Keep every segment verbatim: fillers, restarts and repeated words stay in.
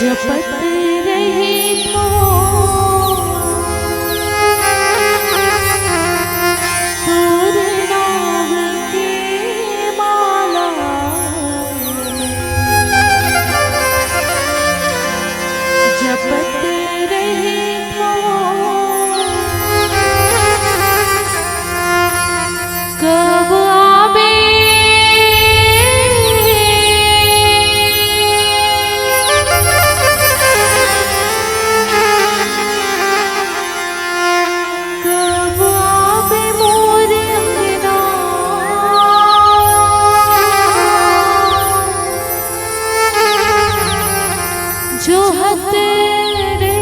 जपत रहिथों तोर नाम के माला, जपत रहिथों। कब आबे, कब आबे मोर अंगना, जोहत रे।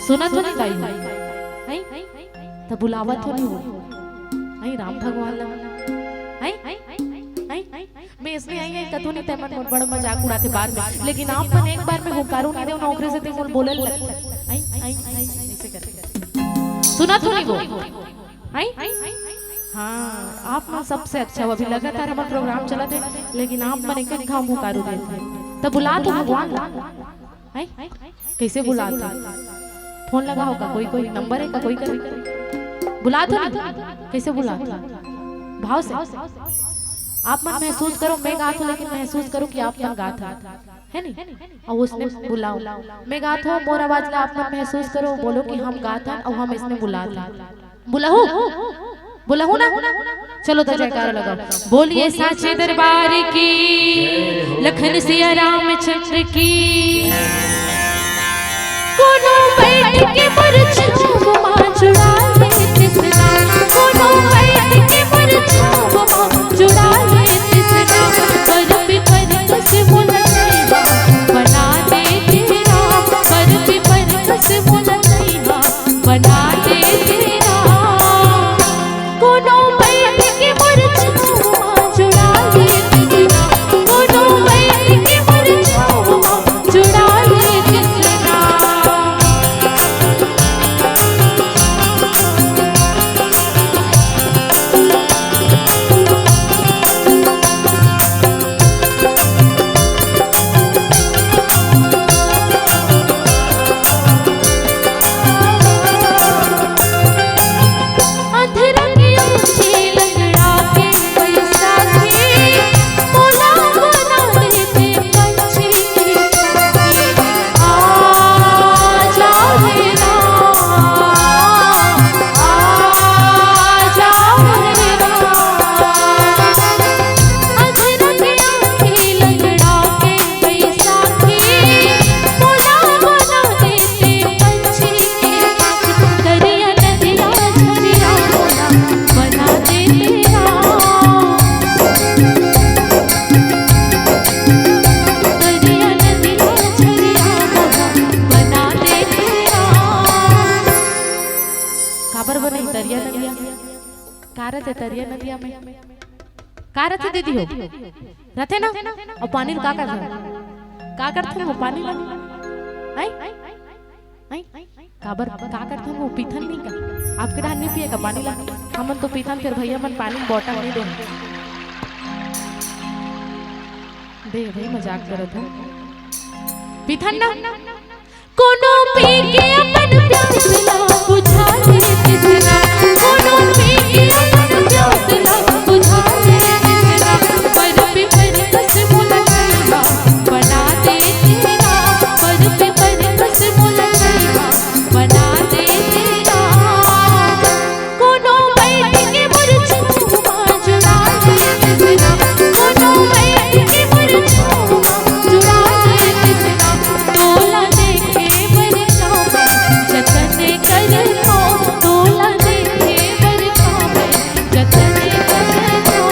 सुनत हो नहीं दाई? हैं? त बुलावत हो नहीं वो? हैं, राम भगवान ला? हैं? हैं? मैं इसलिए आई है, कतू नहीं, तैमन मोर बड़ मजाक उड़ाते बाद में, लेकिन आप मन एक बार में हुंकारो नहीं देव ना, ओकरे से ते मोर बोलल लगता। हैं? हैं? हैं? ऐसे करके। सुनत हो नहीं वो? हैं? हाँ, आप मन सबसे अच्छा हो। अभी लगातार हमर प्रोग्राम चलत हे, लेकिन आप मन एक एक घाव हुकारू देत हे। त बुला तो भगवान ला। हैं? कइसे बुलात हे? फोन लगाव का, कोई, कोई नंबर हे का, कोई कर? बुलात हे ना? कइसे बुलात हे? भाव से। आप मन महसूस करो, मैं गात हूँ, लेकिन महसूस करो कि आप मन गात हे, है नी? अउ ओसने बुलाव। मैं गात हूँ, मोर आवाज ला आप मन महसूस करो, बोलो कि हम गात हन अउ हम अइसने बुलात हन। बुलाहूँ? बुलाहूँ ना? चलो त जयकारा लगाव। बोलिए साचे दरबार की, लखन सिया रामचंद्र की। कोनो बैठ के मोर छाव मा जुड़ा ले तिसना, कोनो बैठ के मोर छाव मा जुड़ा ले तिसना, पर पे पर कस मुलैया बना दे तेरा, पर पे पर कस मुलैया बना दे तेरा। कोनो बैठ के मोर छाव मा जुड़ा ले तिसना, कोनो बैठ के मोर छाव मा जुड़ा ले तिसना। काबर बनही तरिया नदिया? का रथे तरिया नदिया में? का रथे दीदी हो? रथे ना? अउ पानी ल का करथन? का करथन वो पानी ल? हैं? हैं? काबर का करथन वो? पीथन नहीं का? आपके डाहर नहीं पिए का पानी ल? हमन तो पीथन, फेर भैया मन पानी ल बॉटल नहीं देन। दे भाई, मजाक करत हूँ। पीथन ना? कोनो पी के अपन प्यास ला बुझा ले तिसना, कोनो पी के अपन प्यास ला बुझा ले तिसना, पर पे पर कस मुलैया बना दे तेरा, पर पे पर कस मुलैया बना दे तेरा। कोनो बैठ के मोर छाव मा जुड़ा ले तिसना, कोनो बैठ के मोर छाव मा जुड़ा ले तिसना। तोला देखे बर कामे जतन करथों, तोला देखे बर कामे जतन करथों।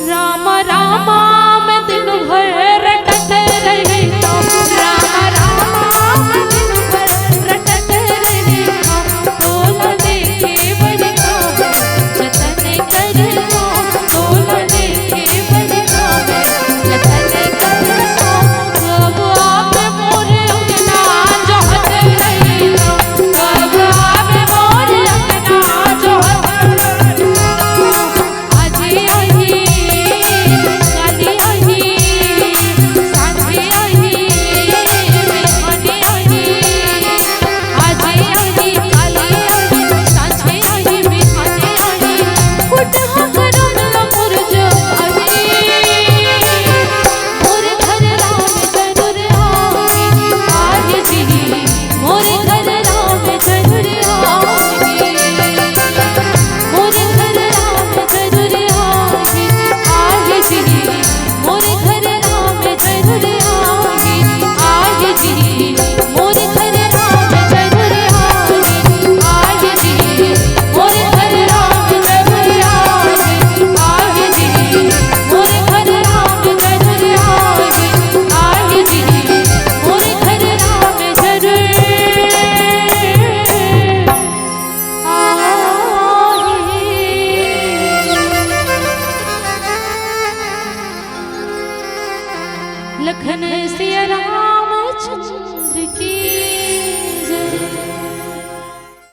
राम राम मैं दिन भर रटत रहिथों, राम राम मैं दिन भर रटत रहिथों। तोला देखे बर कामे जतन करथों, तोला देखे बर कामे जतन करथों। कब आबे मोर अंगना जोहत रहिथों, कब आबे मोर अंगना जोहत रहिथों। लखन सिया रामचंद्र।